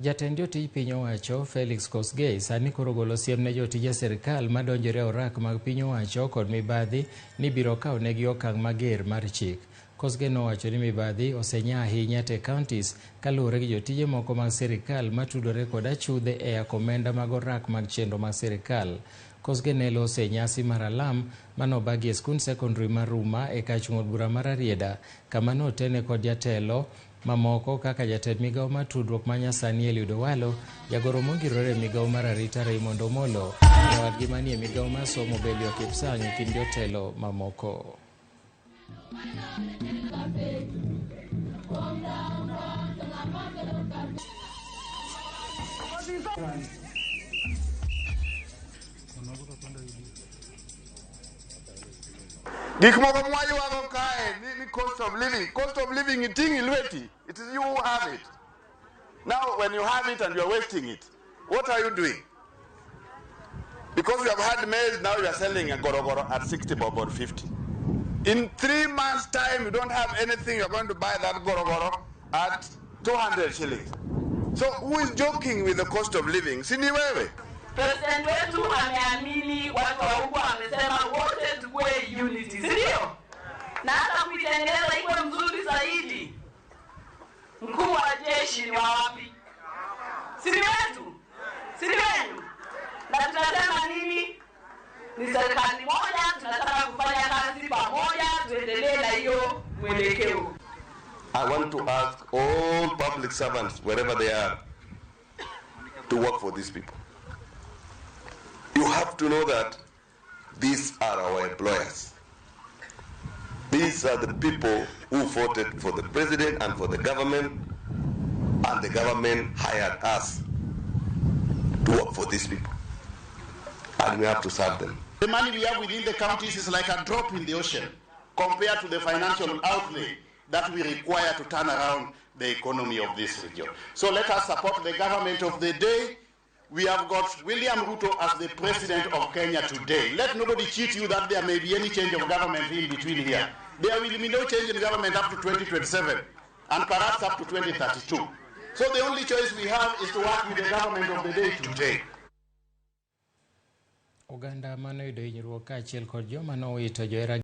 Jatend jotij piny owacho Felix Kosgei sani koro golo siem ne jotije sirkal madonjore e orak mag piny owacho kod mibadhi ni biro kawo negi okang' mager mar chik. Kosgei nowacho ni mibadhi osenya ahinya te counties kaluwore gi jotije moko mag sirkal matudore kod achudhe e yako omenda mag orak mag chenro mag sirkal. Kosgei ne loso e nyasi mar alam manobagi e skund sekondari mar Ruma e kar chung' od bura mar Rarieda kama notene kod jatelo mamoko kaka jatend migawo mar tudruok ma nyasani Eliud Owalo, jagoro mongirore e migawo mar arita Raymond Omolo, nyawadgi manie migawo mar somo Belio Kipsang' e kind jotelo mamoko. Gik moko mwaywago kae ni cost of living. Cost of living iting'i lweti. It is you who have it. Now when you have it and you are wasting it, what are you doing? Because you have had maize, now you are selling a gorogoro at 60 bob or 50. In 3 months' time, you don't have anything, you are going to buy that gorogoro at 200 shillings. So who is joking with the cost of living? Si ni wewe? President wetu ameamini watu wa huku, amesema wote tukue unity, si ndio? Na hata kuitengeneza ikuwe mzuri zaidi. Mkuu wa jeshi ni wa wapi? Si ni wetu? Si ni wenu? Na tunasema nini? Ni serikali moja, tunataka kufanya kazi pamoja, tuendelee na hiyo mwelekeo. I want to ask all public servants, wherever they are, to work for these people. You have to know that these are our employers. These are the people who voted for the president and for the government, and the government hired us to work for these people. And we have to serve them. The money we have within the counties is like a drop in the ocean compared to the financial outlay that we require to turn around the economy of this region. So let us support the government of the day. We have got William Ruto as the president of Kenya today. Let nobody cheat you that there may be any change of government in between here. There will be no change in government up to 2027 and perhaps up to 2032. So the only choice we have is to work with the government of the day today. Oganda manoyudo hinyruok kaachiel kod joma nowito johera.